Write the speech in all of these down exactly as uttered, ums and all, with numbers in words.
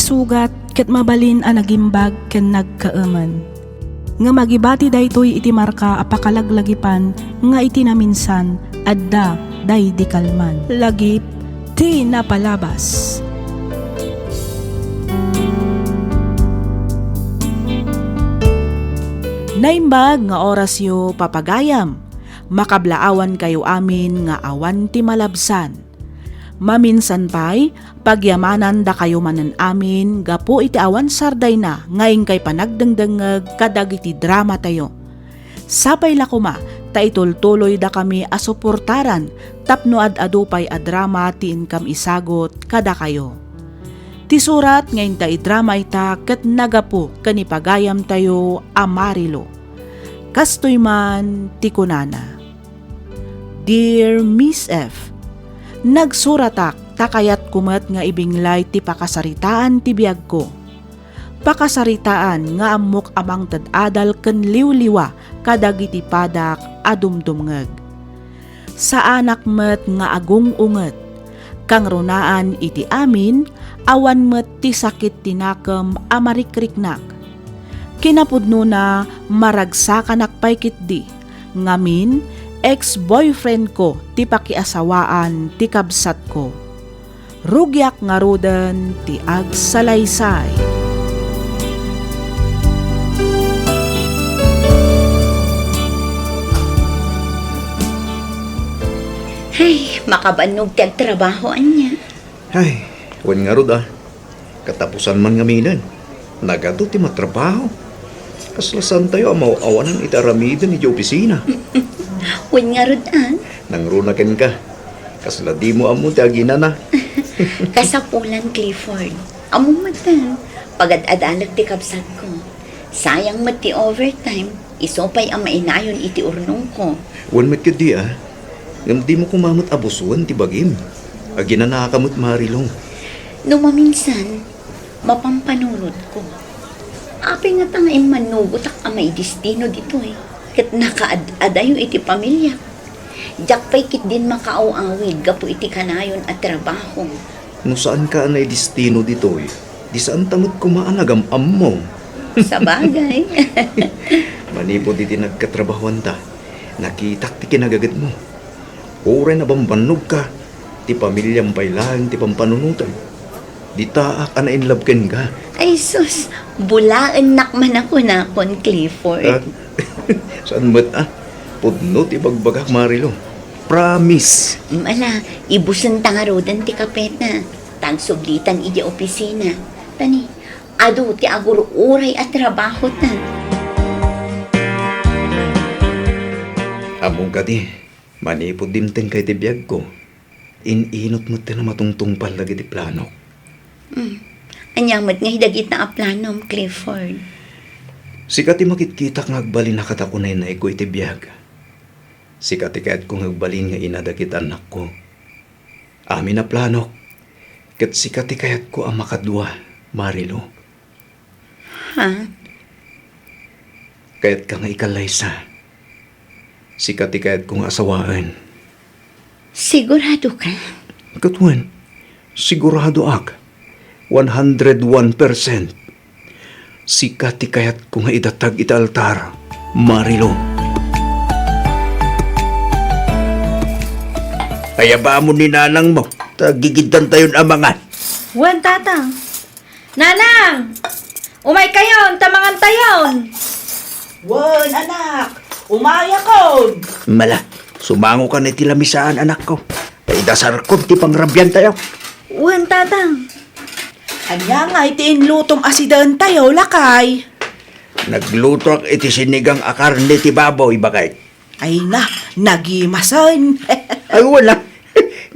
Sugat ket mabalin a nagimbag ken nagkaemen. Ngem agibati daytoy iti marka a pakalaglagipan nga iti naminsan, adda daydi kalman. Lagip ti napalabas. Naimbag nga orasyo, papagayam. Makablaawankayo amin nga awan ti malabsan. Maminsan pay, pagyamanandakayo manen amin gapu iti awan sardayna nga inkay panagdengdengngeg kadagiti dramatayo. Sapay la koma ta itultuloydakami a suportaran tapno ad-adu pay a drama ti inkam isagut kadakayo. Ti surat nga inta idrama ita ket nagapu ken ipagayamtayo a Marilou. Kastoy man ti kunana. Dear Miss F, nagsuratak ta kayatko met nga ibinglay ti pakasaritaan ti biagko. Pakasaritaan nga ammok a mangted adal ken liwliwa kadagiti padak a dumdumngeg. Saanak met nga agung-unget. Kangrunaan iti amin, awan met ti sakit ti nakem a marikriknak. Kinapudnona, maragsakanak pay ketdi. Ngamin, ex-boyfriend ko ti pakiasawaan ti kabsatko. Rugiak ngaruden ti agsalaysay. Ay, makabannog ti agtrabaho, ania? Ay, wen ngarud a. Katapusan man ngaminen. Nagadu ti matrabaho. Kasla saantayo a maaw-awanan iti aramiden idiay opisina. Wen ngarud a. Nangruna kenka. Kasla dimo ammo ti aginana. Kasapulan, Clifford. Ammom met, pagad-adalek ti kabsatko. Sayang met ti overtime. Isu pay a mainayon iti urnongko. Wen met ketdi a. Ngem dimo koma met abusoen ti bagim. Aginanaka met, Marilou. No maminsan, mapampanunotko. Apay ngata nga immanugotak a maidestino ditoy ket nakaad-adayo iti pamiliak? Diak pay ketdin makaaw-awid gapu iti kanayon a trabaho. No saanka a naidestino ditoy, di saanta met koma a nagam-ammo. Sabagay. Manipud iti nagkatrabahoanta, nakitak ti kinagagedmo. Uray nabambannogka, ti pamiliam pay laeng ti pampanunotem. Ditaak a na-in love kenka. Ay sus, bulaennak man a kunakon, Clifford. Ah, saan met a? Pudno ti bagbagak, Marilou. Promise. Mm, ala, ibusenta ngaruden ti kapeta. Ta agsublitan idiay opisina. Tani, adu ti agur-uray a trabahota. Ammom kadi, manipud dimtengka iti biagko, in-inut metten a matungtungpal dagiti planok. Mm. Ania met ngay dagita a planom, Clifford? Sika ti makitkitak nga agbalin a kadakunaynayko iti biag. Sika ti kayatko nga agbalin nga ina dagiti annakko. Amin a planok, ket sika ti kayatko a makadua, Marilou. Ha? Kayatka nga ikallaysa. Sika ti kayatko nga asawaen. Siguradoka? Ket wen, siguradoak. One hundred one percent. Sika ti kayatko nga idatag iti altar, Marilou. Ayabamon ni nanangmo, ta gigiddantayon a mangan. Wen, Tatang. Nanang! Umaykayon, ta mangantayon! Wen, anak! Umayakon! Mala, sumangokan iti lamisaan, anakko. Ta idasarkon ti pangrabiantayo. Wen, Tatang. Ania ngay ti inlutom a sidaentayo, lakay? Naglutoak iti sinigang a karne ti baboy, baket. Ay na, nagimasen. Ay, wala.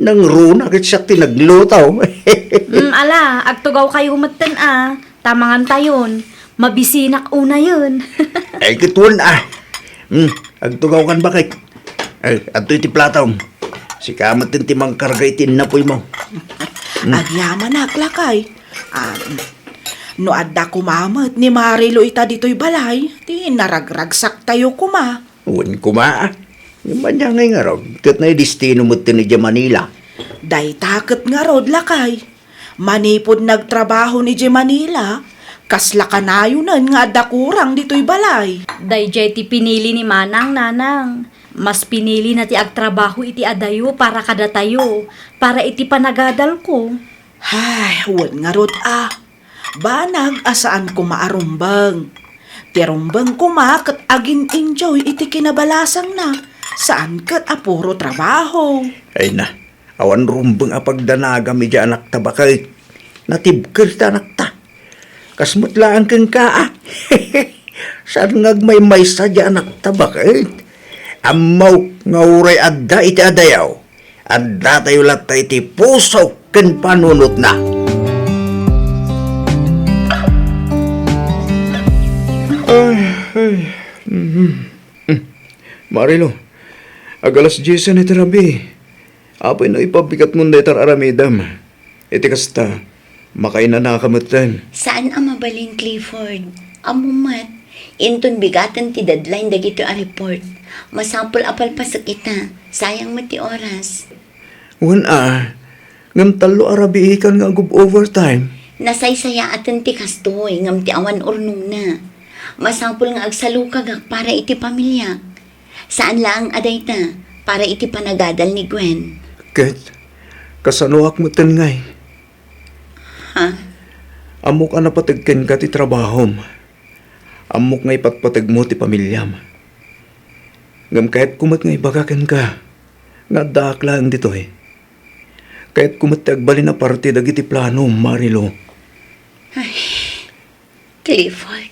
Nangruna ket siak ti nagluto. Mm, ala, agtugawkayo metten a, ta mangantayon. Mabisinak unayen. Ay, ket wen a. Mm, agtugawkan, baket. Ay, adtoy ti platom. Sika metten ti mangkarga iti innapoymo. Mm. Agyamanak, lakay. Ah, no adda koma met ni Marilou ita ditoy balay, ti naragragsaktayo koma. Wen koma. Ngem ania ngay ngarud, ket naidestino metten idiay Manila. Dayta ket ngarud, lakay. Manipud nagtrabaho ni Manila, kasla kanayonen nga adda kurang ditoy balay. Daydiay ti pinili ni Manang, Nanang. Mas pinilina ti agtrabaho iti adayo para kadatayo, para iti panagadalko. Ay, wen ngarud a. Banag a saan koma a rumbeng. Ti rumbeng koma ket agin-enjoy iti kinabalasangna, saan ket a puro trabaho. Ay na, awan rumbeng a pagdanagam iti anakta baket. Natibker ti anakta. Kas met laeng kenka, a. Saan nga agmaymaysa ti anakta baket? Ammok nga uray adda iti adayo, addatayo latta iti puso ken panunotna. Ay, ay. Mhm. Mm. Marilo, ag-alas diesen iti rabii. Apay no ipabigatmon dayta ar-aramidem. Iti kasta, makainanaka metten. Saan a mabalin, Clifford. Ammom met, inton bigaten ti deadline dagitoy a report. Masapul a palpasek ita. Sayang met ti oras. Wen a, ngem tallo a rabiikan nga agub-overtime. Nasaysayaaten ti kastoy, ngem ti awan urnongna. Masapul nga agsalukagak para iti pamiliak. Saan laeng a dayta, para iti panagadal ni Gwen. Ket, kasanoak metten ngay? Ha? Ammok a napateg kenka ti trabahom. Ammok nga ipatpategmo ti pamiliam. Ngem kayatko met nga ibaga kenka nga addaak laeng ditoy. Kayatko met ti agbalin a parte dagiti planom, Marilo. Ay, Clifford.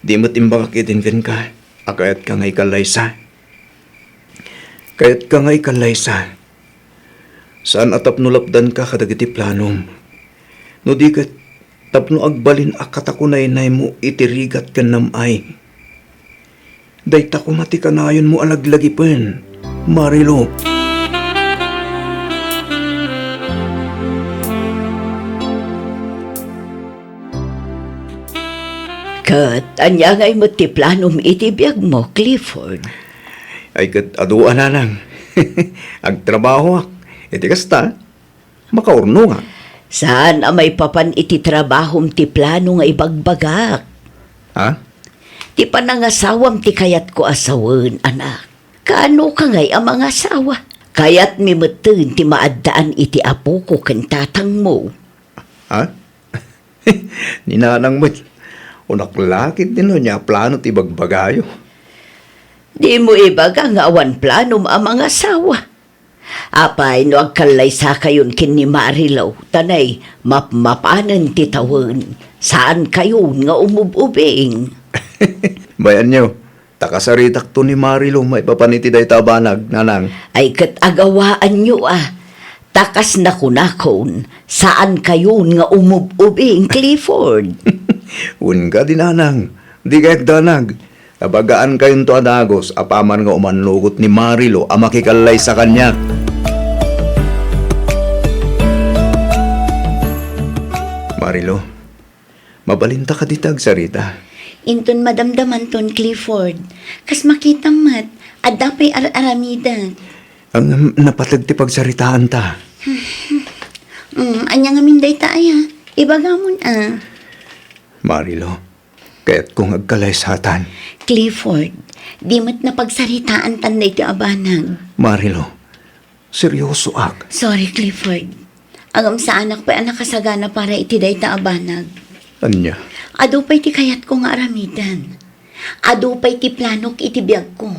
Di met imbagak idin kenka a kayatka nga ikallaysa. Kayatka nga ikallaysa. Saan a tapno lapdanka kadagiti planom. No di ket, tapno agbalin a katakunaynaymo iti rigat ken nam-ay. Dayta koma ti kanayonmo a laglagipen, Marilo. Ket ania ngay met ti planom iti biagmo, Clifford? Ay, ket adu a, nanang. Agtrabahoak. Iti kasta, makaurnongak. Saan a maipapan iti trabahom ti plano nga ibagbagak. Ha? Ti panangasawam ti kayatko a sawen, anak. Kaanoka ngay a mangasawa? Kayatmi metten ti maaddaan iti apoko ken tatangmo. Ha? Ni nanang met, unak la ketdi no ania plano ti ibagbagayo. Dimo ibaga nga awan planom a mangasawa. Apay no agkallaysakayon ken ni Marilo, ta nay mapmapanen ti tawen, saankayon nga umub-ubing. Bay-anyo, ta kasaritakto ni Marilo maipapan iti dayta a banag, nanang. Ay ket agawaanyo a, ta kas nakunakon, saankayon nga umub-ubing, Clifford. Wen kadi, nanang, dika agdanag. Abagankayonto a dagus apaman nga umannugot ni Marilo a makikallaysa kaniak. Marilo, mabalinta kadi ti agsarita? Inton madamdamanton, Clifford. Kas makitam met, adda pay ar-aramidek. Ang napateg ti pagsaritaanta. Mm, ania ngamin dayta aya? Ibagamon a. Marilo, kayatko nga agkalaysatan. Clifford, di met napagsaritaantan daytoy a banag. Marilo, seryosoak. Sorry, Clifford. Ngem saanak pay a nakasagana para iti dayta a banag. Ania? Adu pay ti kayatko nga aramiden. Adu pay ti planok iti biagko.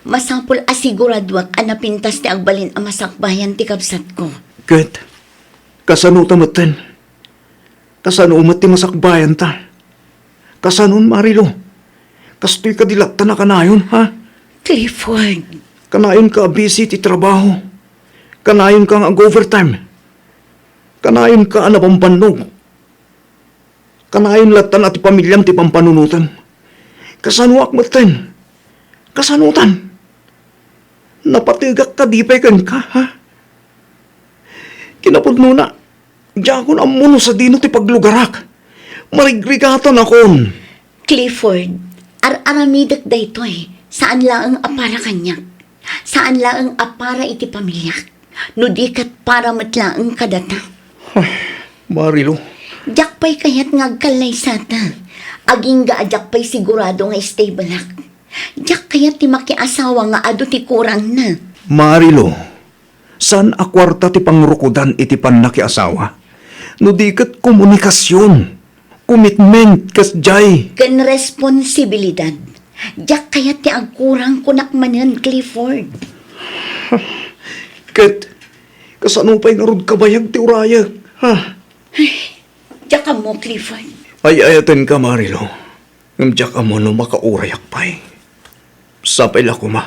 Masapul a siguraduak a napintas ti agbalin a masakbayan ti kabsatko. Ket, kasano ta metten? Kasano met ti masakbayanta? Kasanon, Marilo? Kastoy kadi latta a kanayon, ha? Clifford. Kanayonka a busy ti trabaho. Kanayonka nga ag-overtime. Kanayonka a nabambannog. Kanayon latta a ti pamiliam ti pampanunotem. Kasanoak metten? Kasanotan? Napategak kadi pay kenka, ha? Kinapudnona, diakon ammo no sadino ti paglugarak. Marigrigatanakon. Clifford, ar-aramidek daytoy, saan laeng a para kaniak. Saan laeng a para iti pamiliak. No di ket para met laeng kadata. Ay, Marilu. Diak pay kayat nga agkallaysata. Agingga a diak pay sigurado nga stable-ak. Diak kayat ti makiasawa nga adu ti kurangna. Marilu, saan a kuarta ti pangrukodan iti pannakiasawa? No di ket komunikasion, commitment, kasdiay. Ken responsibilidad. Diak kayat ti agkurang, kunak manen, Clifford. Ket, kasano pay ngarud kabayag ti urayek? Ha? Ay, diak ammo, Clifford. Ay-ayatenka, Marilu. Ngem diak ammo no makaurayak pay. Sapay la koma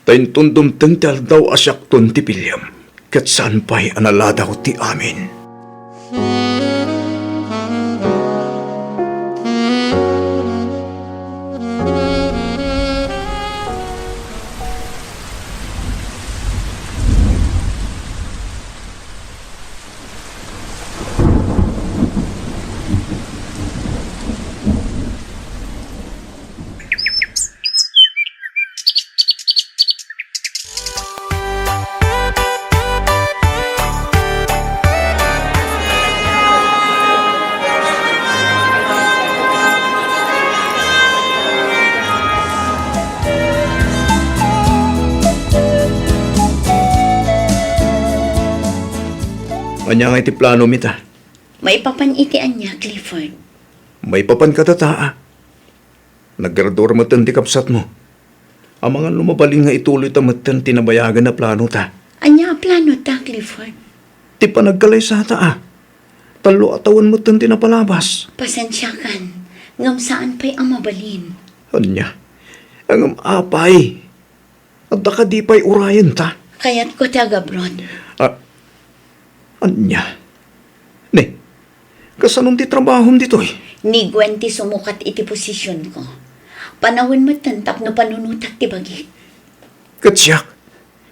ta inton dumteng ti aldaw a siakton ti piliem, ket saan pay a naladaw ti amin. Ania ngay ti planomi ta? Maipapan iti ania, Clifford? Maipapan kadata, a. Naggraduar metten ti kabsatmo. Amangan no mabalin nga ituloyta metten ti nabayagen a planota. Ania a planota, Clifford? Ti panagkalaysata, a. Tallo a tawen metten ti napalabas. Pasensiakan, ngem saan pay a mabalin. Ania? Ngem apay? Adda kadi pay urayenta? Kayatko ti agabroad. A-, ania? Ne, kasanon ti trabahom ditoy? Ni Gwen ti sumukat iti posisionko. Panawen metten tapno panunotak ti bagik. Ket siak,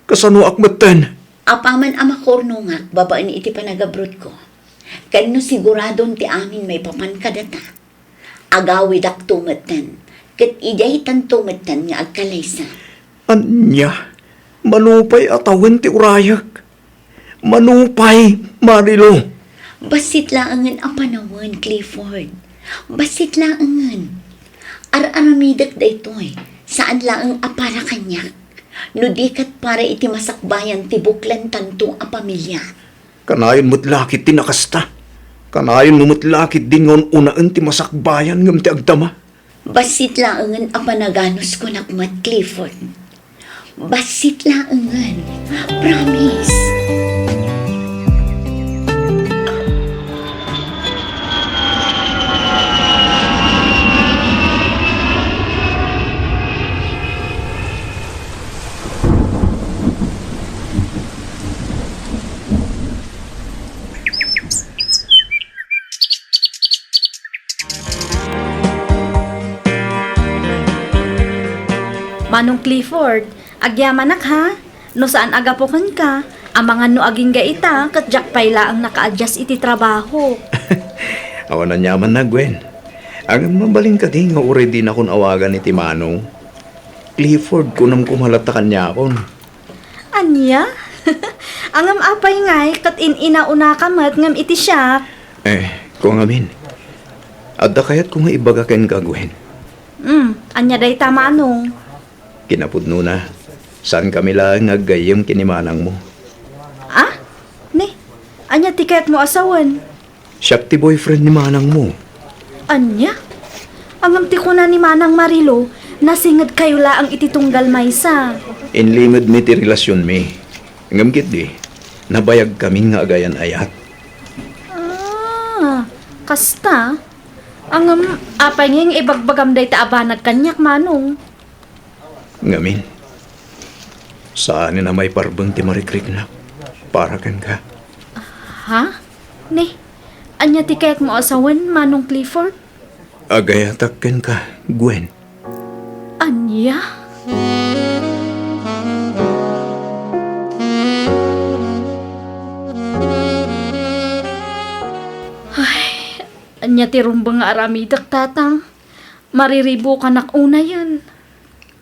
kasanoak metten? Apaman a makurnongak babaen iti panagabroadko, ken no siguradon ti amin maipapan kadata, agawidakto metten, ket idiaytanto metten nga agkalaysa. Ania? Mano pay a tawen ti urayek? Mano pay, Marilu? Bassit laengen a panawen, Clifford. Bassit laengen. Ar-aramidek daytoy, saan laeng a para kaniak, no di ket para iti masakbayan ti buklentanto a pamilia. Kanayon met la ketdi a kasta. Kanayon met la ketdi nga un-unaen ti masakbayan ngem ti agdama. Bassit laengen a panaganus kunak met, Clifford. Bassit laengen. Promise. Manong Clifford, agyamanak, ha? No saan a gapu kenka, amangan no agingga ita, ket diak pay laeng naka-adjust iti trabaho. Awan aniamanna, Gwen. Ngem mabalin kadi nga uray dinakon awagan iti Manong? Clifford, kunam koma latta kaniakon. Ania? Ngem apay ngay ket in-inaunaka met ngem iti siak? Eh, kua ngamin. Adda kayatko nga ibaga kenka, Gwen. Hmm, ania dayta, Manong? Kinapudnona, saankami laeng nga aggayyem ken ni manangmo. Ah? Ni, ania ti kayatmo a sawen? Siak ti boyfriend ni manangmo. Ania? Ngem ti kuna ni Manang Marilo, nasingedkayo laeng iti tunggal maysa. Inlingedmi ti relasionmi. Ngem ketdi, nabayagkamin nga agayan-ayat. Ah, kasta? Ngem apay ngay nga ibagbagam dayta a banag kaniak, Manong? Ngamin, saanen a maiparbeng ti marikriknak para kenka. Ha? Ni, ania ti kayatmo a sawen, Manong Clifford? Agayatak kenka, Gwen. Ania? Ay, ania ti rumbeng nga aramidek, Tatang? Mariribukanak unayen.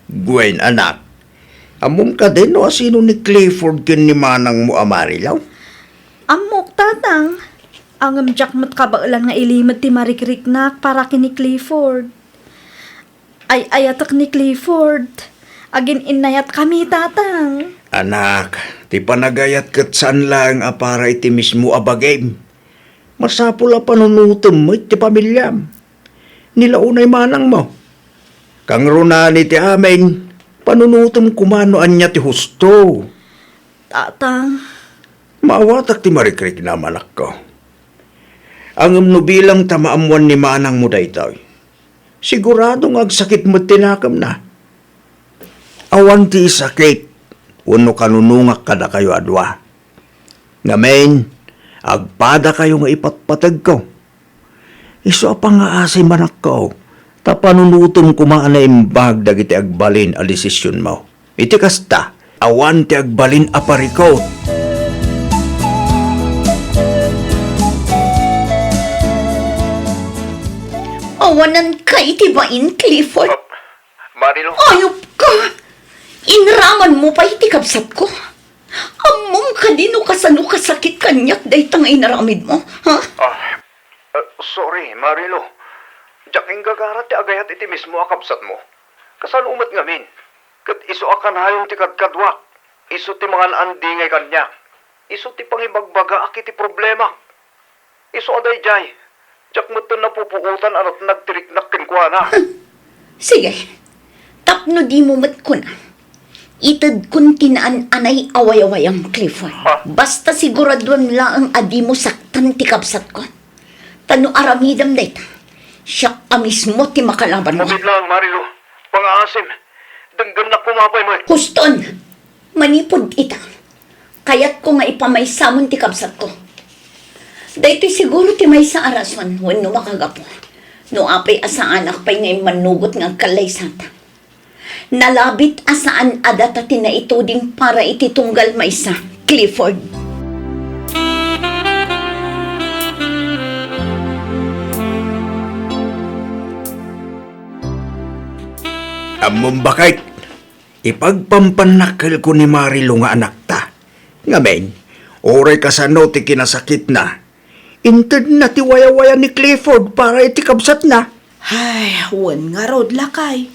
Gwen, anak, ammom kadi no asino ni Clifford ken ni manangmo a Marilaw? Ammok, Tatang. Ngem diak met kabaelan nga ilimed ti marikriknak para ken ni Clifford. Ay-ayatek ni Clifford. Agin-innayatkami, Tatang. Anak, ti panagayat ket saan laeng a para iti mismo a bagim. Masapul a panunotem met ti pamiliam. Ni la unay manangmo. Kangrunaan iti amin, panunotem koma no ania ti husto. Tatang. Maawatak ti marikriknam, anakko. Ngem no bilang ta maammuan ni manangmo daytoy, sigurado nga agsakit met ti nakemna. Awan ti isakit wenno kanunongak kadakayo a dua. Ngamin, agpadakayo nga ipatpategko. Isu a pangngaasim, anakko, ta panunotem koma a naimbag dagiti agbalin a desisionmo. Iti kasta, awan ti agbalin a parikut. Awananka iti bain, Clifford. Marilu. Ayupka! Inramanmo pay ti kabsatko. Ammom kadi no kasano kasakit kaniak dayta nga inaramidmo, ha? Ah, eh, sorry, Marilu. Diak inggagara ti agayat iti mismo a kabsatmo. Kasano met ngamin? Ket isu a kanayon ti kadkaduak. Isu ti mangan-andingay kaniak. Isu ti pangibagbagaak iti problema. Isu a daydiay, diak metten napupuotan a nagtiriknak kenkuana. Sige, tapno dimo met kuna, itedkon ti naan-anay a wayawayam, Clifford. Ha? Basta siguraduem laeng a dimo saktan ti kabsatko. Ta no aramidem dayta, siak a mismo ti makalabanmo. Nagid laeng, Marilu. Pangaasim, denggennak koma pay met. Huston! Manipud ita, kayatko nga ipamaysam ti kabsatko. Daytoy siguro ti maysa a rason wenno makagapu no apay a saanak pay nga immannugot nga agkallaysata. Nalabit a saan a data ti naituding para iti tunggal maysa, Clifford. Ammom, baket, ipagpampannakkelko ni Marilu nga anakta. Ngamin, uray kasano ti kinasakitna, intedna ti wayawaya ni Clifford para iti kabsatna. Ay, wen ngarud, lakay.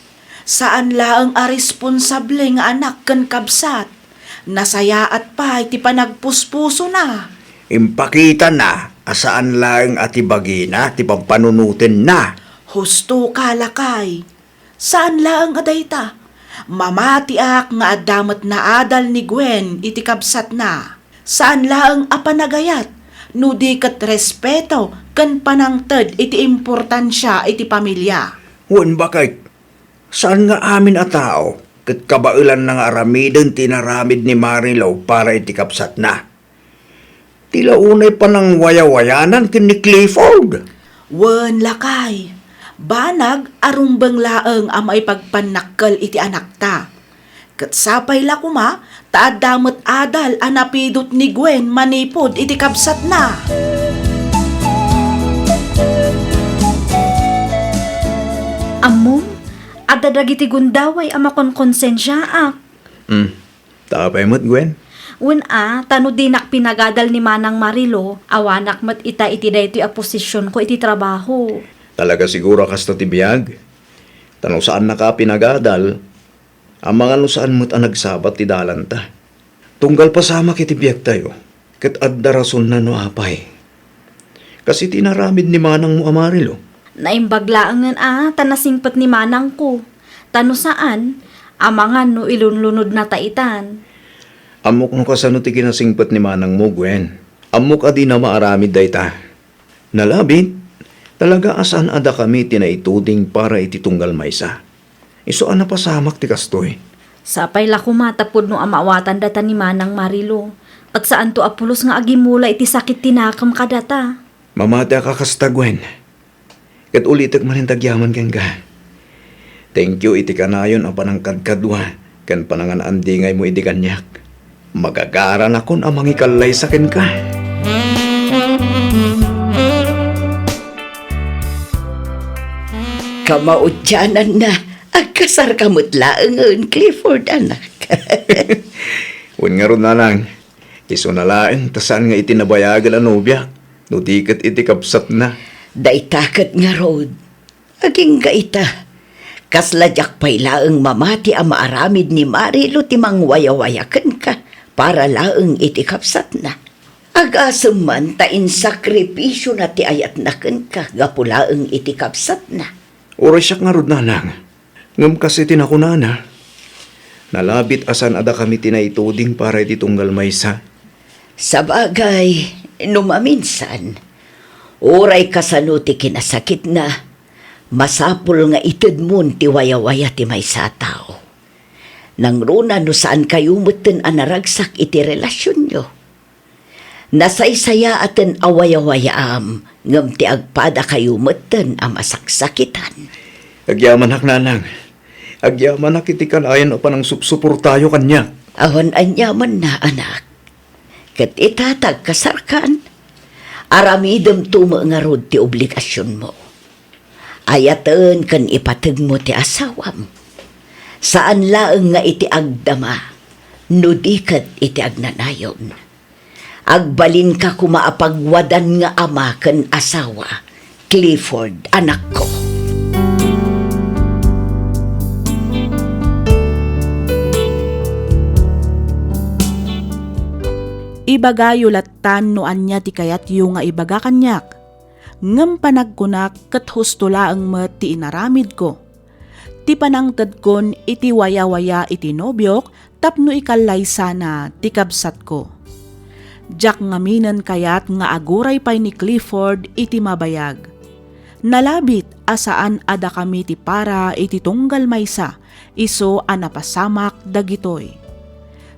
Saan laeng a responsable nga anak ken kabsat. Nasayaat pay ti panagpuspusona. Impakitana a saan laeng a ti bagina ti pampanunotenna. Husto ka, lakay. Saan laeng a dayta. Mamatiak nga adda met naadal ni Gwen iti kabsatna. Saan laeng a panagayat, no di ket respeto ken panangted iti importansia iti pamilia. Wen, baket, saan nga amin a tao ket kabaelanna nga aramiden ti inaramid ni Marilu para iti kabsatna. Ti la unay panangwayawayanan ken ni Clifford. Wen, lakay, banag a rumbeng laeng a maipagpannakkel iti anakta. Ket sapay la koma ta adda met adal a napidut ni Gwen manipud iti kabsatna. Ammom, adda dagiti gundaway a makonkonsensiaak. Hmm. Ta apay met, Gwen? Wen a, ta no dinak pinagadal ni Manang Marilo, awanak met ita iti daytoy a posisionko iti trabaho. Talaga siguro a kasta ti biag? Ta no saannaka a pinagadal, amangan no saan met a nagsabat ti dalanta. Tunggal pasamak iti biagtayo, ket adda rasonna no apay. Kas iti inaramid ni manangmo a Marilo. Naimbag laengen a ta nasingpet ni manangko. Ta no saan, amangan no ilunlunodna ta itan. Ammok no kasano ti kinasingpet ni manangmo, Gwen. Ammok a dina maaramid dayta. Nalabit, talaga a saan a dakami ti naituding para iti tunggal maysa. Isu a napasamak ti kastoy. Sapay la koma ta pudno a maawatan data ni Manang Marilo, ket saanto a pulos nga agimula iti sakit ti nakem kadata. Mamatiak a kasta, Gwen. Ket ulitek manen ti agyaman kenka. Thank you iti kanayon a panangkadkadua ken panangan-andingaymo idi kaniak. Magagaranakon a mangikallaysa kenka. Kamaudiananna, agkasarka met laengen, Clifford, anak. Wen ngarud, nanang, isuna laeng ta saan nga iti nabayagen a nobiak. no di ket iti kabsatna. Dayta ket ngarud, agingga ita. Kasla diak pay laeng mamati a maaramid ni Marilo ti mangwayawaya kenka para laeng iti kabsatna. Agasem man ta insakripisiona ti ayatna kenka gapu laeng iti kabsatna. Uray siak ngarud, nanang. Ngem kas iti nakunana, nalabit a saan a dakami ti naituding para iti tunggal maysa. Sabagay, no maminsan, uray kasano ti kinasakitna, masapul nga itedmon ti wayawaya ti maysa a tao. Nangruna no saankayo metten a naragsak iti relasionyo. Nasaysayaaten a wayawayaam, ngem ti agpadakayo metten a masaksakitan. Agyamanak, nanang. Agyamanak iti kanayon a panangsupsuportayo kaniak. Awan aniamanna, anak. Ket ita ta agkasarkan, aramidemto met ngarud ti obligasionmo. Ayaten ken ipategmo ti asawam. Saan laeng nga iti agdama, no di ket iti agnanayon. Agbalinka koma a pagwadan nga ama ken asawa, Clifford, anakko. Ibagayo lattan no ania ti kayatyo nga ibaga kaniak. Ngem panagkunak ket husto laeng met ti inaramidko. Ti panangtedkon iti wayawaya iti nobiok tapno ikallaysana ti kabsatko. Diak ngaminen kayat nga aguray pay ni Clifford iti mabayag. Nalabit a saan a dakami ti para iti tunggal maysa, isu a napasamak dagitoy.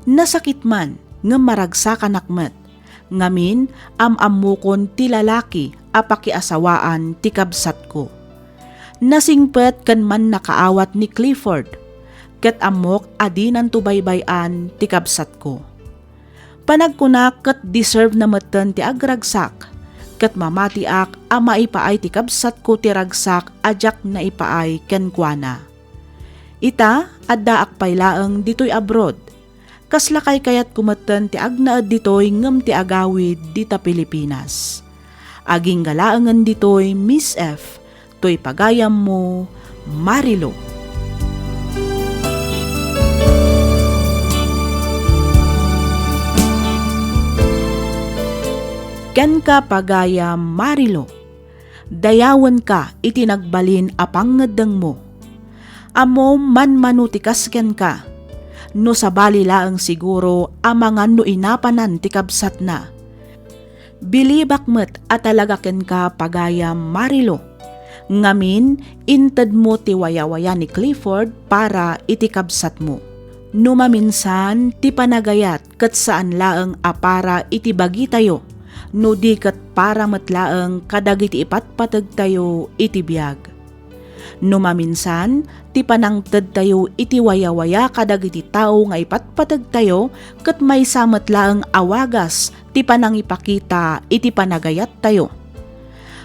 Nasakit man, ngem maragsakanak met. Ngamin, am-ammokon ti lalaki a pakiasawaan ti kabsatko. Nasingpet ken mannakaawat ni Clifford, ket ammok a dinanto baybay-an ti kabsatko. Panagkunak ket deserve na metten ti agragsak, ket mamatiak a maipaay ti kabsatko ti ragsak a diak naipaay kenkuana. Ita, addaak pay laeng ditoy abroad. Kasla kaykayatko metten ti agnaed ditoy ngem ti agawid dita Pilipinas. Agingga laengen ditoy, Miss F, toy pagayammo, Marilo. Kenka, pagayam Marilo. Dayawenka iti nagbalin a pangngeddengmo. Ammom manmano ti kas kenka. No sabali laeng siguro a mangan no inapanan ti kabsatna. Bilibak met a talaga kenka, pagayam Marilo. Ngamin, intedmo ti wayawaya ni Clifford para iti kabsatmo. No maminsan, ti panagayat ket saan laeng a para iti bagitayo, no di ket para met laeng kadagiti ipatpategtayo iti biag. No maminsan, ti panangtedtayo iti wayawaya kadagiti tao nga ipatpategtayo ket maysa met laeng a wagas ti panangipakita iti panagayattayo.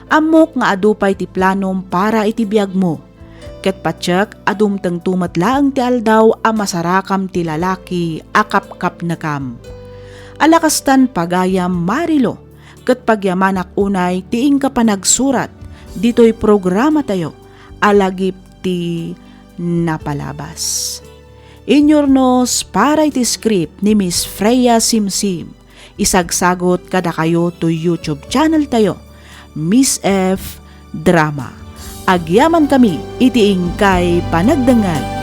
Ammok nga adu pay ti planom para iti biagmo. Ket patiek a dumtengto met laeng ti aldaw a masarakam ti lalaki a kapkapnekam. Ala kastan, pagayam Marilo, ket pagyamanak unay ti inka panagsurat ditoy programatayo a Lagip ti Napalabas. Inyurnos para iti script ni Miss Freya Simsim. Isagsagot kadakayo toy YouTube channel tayo, Miss F Drama. Agyamankami iti inkay panagdengngeg.